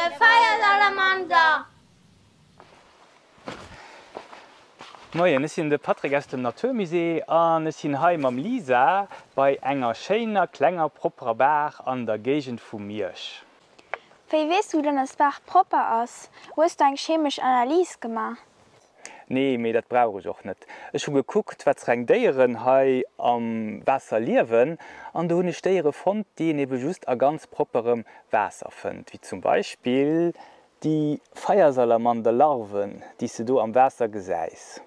De Feiersalamander! Moien, ech sinn de Patrick aus dem Natur Musée an ech sinn hei mam Lisa bei enger schéiner klenger propperer Baach an der Géigend vu Miersch. Wéi weess du dann dass d'Baach propper ass? Hues du eng chemesch Analys gemaach? Nee, mee dat brauch ech och net. Ech hu gekuckt, wat fir eng Déieren hei am Waasser liewen, an do hunn ech Déiere fonnt, déi een ebe just a ganz propperem Waasser fënnt, wéi zum Beispill déi Feiersalamanderlarven, déi s de do am Waasser gesäis.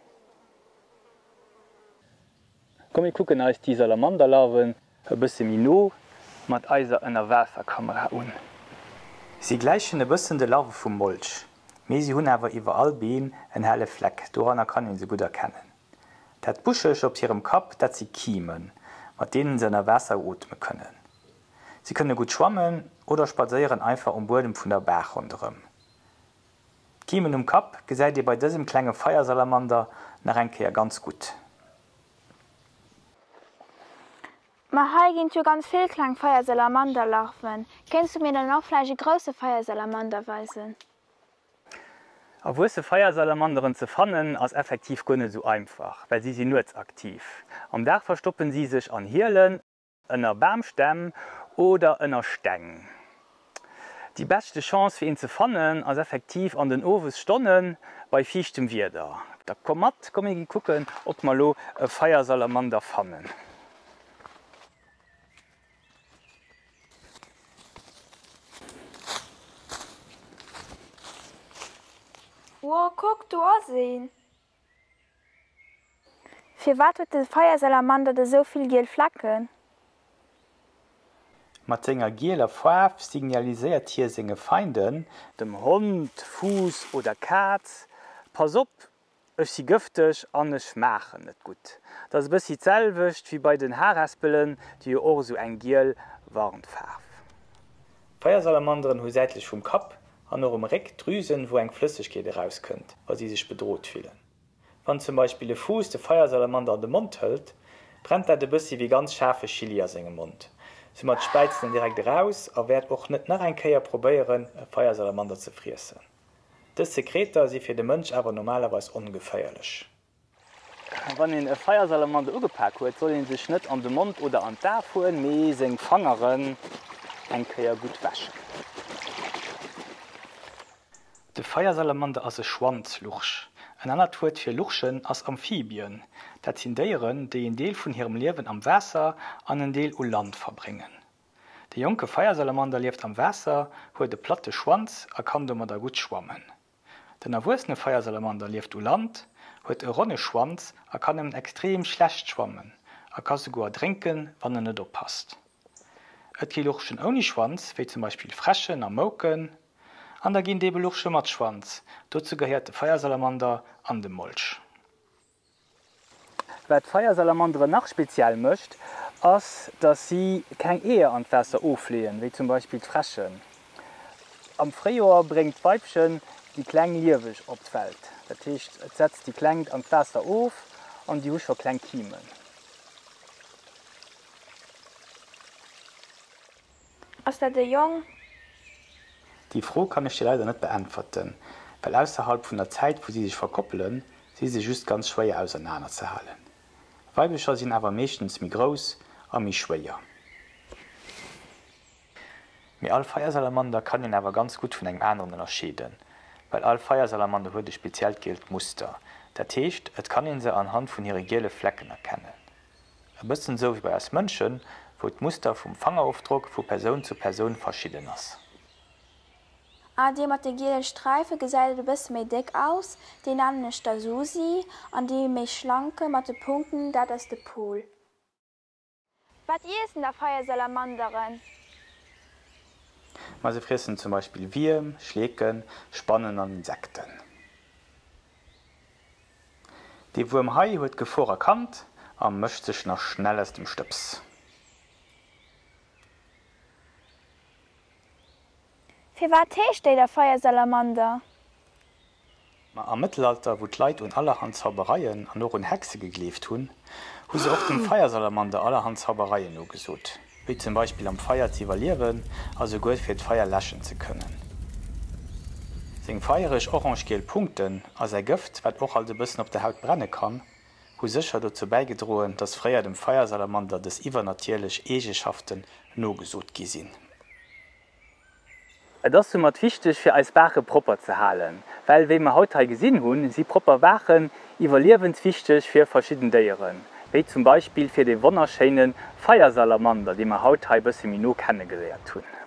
Komm mir kucken eis déi Salamanderlarven e bësse méi no mat eiser Ënnerwaasserkamera un. Si gläichen e bëssen de Larve vum Molch, mee si hunn awer iwwer all Been en helle Fleck, doranner kann een se gutt erkennen. Dat Buscheg op hirem Kapp, dat si Kimen, mat deenen se ënner Waasser ootme kënnen. Si kënne gutt schwammen oder spadséieren einfach um Buedem vun der Baach ronderëm. D'Kiemen um Kapp gesäit ee bei dësem klenge Feiersalamander nach eng Kéier ganz gutt. Ma hei ginn et jo ganz vill kleng Feiersalamanderlarven. Kéints du mir dann och vläicht e grousse Feiersalamander weisen? Erwuesse Feiersalamanderen ze fannen ass effektiv guer net esou einfach, well si sinn nuets aktiv. Am Dag verstoppen si sech an Hielen, ënner Bamstämm oder ënner Steng. Déi beschte Chance fir een ze fannen ass effektiv an den Owesstonnen bei fiichtem Wieder. Da komm mat, komm mir gi kucken ob mer lo e Feiersalamander fannen. Woah, kuck, do ass een! Firwat huet de Feiersalamander da sou vill giel Flecken? Mat senger gieler Faarf signaliséiert hie senge Feinden, dem Hond, Fuuss oder Kaz, Pass op, ech si gëfteg an ech schmaachen net gutt. Dat ass e bëssi d'selwecht wéi bei den Harespelen, déi jo och esou eng giel Warnfaarf. Feiersalamanderen hu säitlech vum Kapp an och um Réck Drüsen, wou eng Flëssegkeet erauskënnt, wa si sech bedrot fillen. Wann zum Beispill e Fuuss de Feiersalamander an de Mond hëlt, brennt dat e bëssi wéi ganz schaarfe Chili a sengem Mond. Soumat späizt en direkt eraus a wäert och net nach eng Kéier probéieren, e Feiersalamander ze friessen. Dës Sekreter si fir de Mënsch awer normalerweis ongeféierlech. Wann een e Feiersalamander ugepak huet, soll ee sech net an de Mond oder an d'Ae fueren, mee seng Fangeren eng Kéier gutt wäschen. De Feiersalamander ass e Schwanzlurch. En anert Wuert fir Lurchen ass Amphibien. Dat sinn Déieren, déi en Deel vun hirem Liewen am Waasser an en Deel u Land verbréngen. De jonke Feiersalamander lieft am Waasser, huet e platte Schwanz a kann domadder gutt schwammen. Den erwuessene Feiersalamander lieft u Land, huet e ronne Schwanz a kann nëmmen extrem schlecht schwammen a ka souguer erdrénken, wann en net oppasst. Et gi Lurchen ouni Schwanz, wéi zum Beispill Fräschen a Mouken. An da ginn d'Ebelursche mat Schwanz, dozou gehéiert de Feiersalamander an de Molch. Wat d'Feiersalamanderen nach speziell mécht, ass, datt si keng Eeër an d'Waasser ofleeën, wéi zum Beispill d'Fräschen. Am Fréijoer bréngt d'Weibchen déi Kleng lieweg op d'Welt, dat heescht et setzt déi Klengt an d'Waasser of an déi hu scho kleng Kimen. Ass dat e Jong? Déi Fro kann ech dir leider net beäntwerten, well ausserhalb vun der Zäit wou si sech verkoppelen, si se just ganz schwéier ausernaner ze halen. Weibecher sinn awer meeschtens méi grouss a méi schwéier. Mee all Feiersalamander kann een awer ganz gutt vun engem aneren ënnerscheeden, well all Feiersalamander huet e speziellt gielt Muster, dat heescht et kann een se anhand vun hire giele Flecken erkennen. E bëssen esou wéi bei eis Mënschen, wou d'Muster vum Fangerofdrock vu Persoun zu Persoun verschidden ass. Ah, dee mat de giele Sträife gesäit et e bësse méi déck aus, deen nennen ech da Susi, an dee méi schlanke mat de Punkten, dat ass de Pol. Wat iessen da Feiersalamanderen? Ma se friessen zum Beispill Wierm, Schleeken, Spannen an Insekten. Dee Wuerm hei huet d'Gefor erkannt a mécht sech nach schnell aus dem Stëbs. Firwat heescht déi da Feiersalamander? Ma am Mëttelalter, wou d'Leit un allerhand Zaubereien an och un Hexe gegleeft hunn, hu se och dem Feiersalamander allerhand Zaubereien nogesot, wéi zum Beispill am Feier z'iwwerliewen a souguer fir d'Feier läschen ze kënnen. Seng feiereg orange-giel Punkten a säi Gëft, wat och alt e bëssen op der Haut brenne kann, hu sécher dozou bäigedroen, dass fréier dem Feiersalamander dës iwwernatierlech Eegeschaften nogesot gi sinn. Et ass soumat wichteg fir eis Baache propper ze halen, well wéi mer haut hei gesinn hunn, si propper Baachen iwwerliewenswichteg fir verschidden Déieren, wéi zum Beispill fir dee wonnerschéine Feiersalamander, dee mer haut hei bësse méi no kennegeléiert hunn.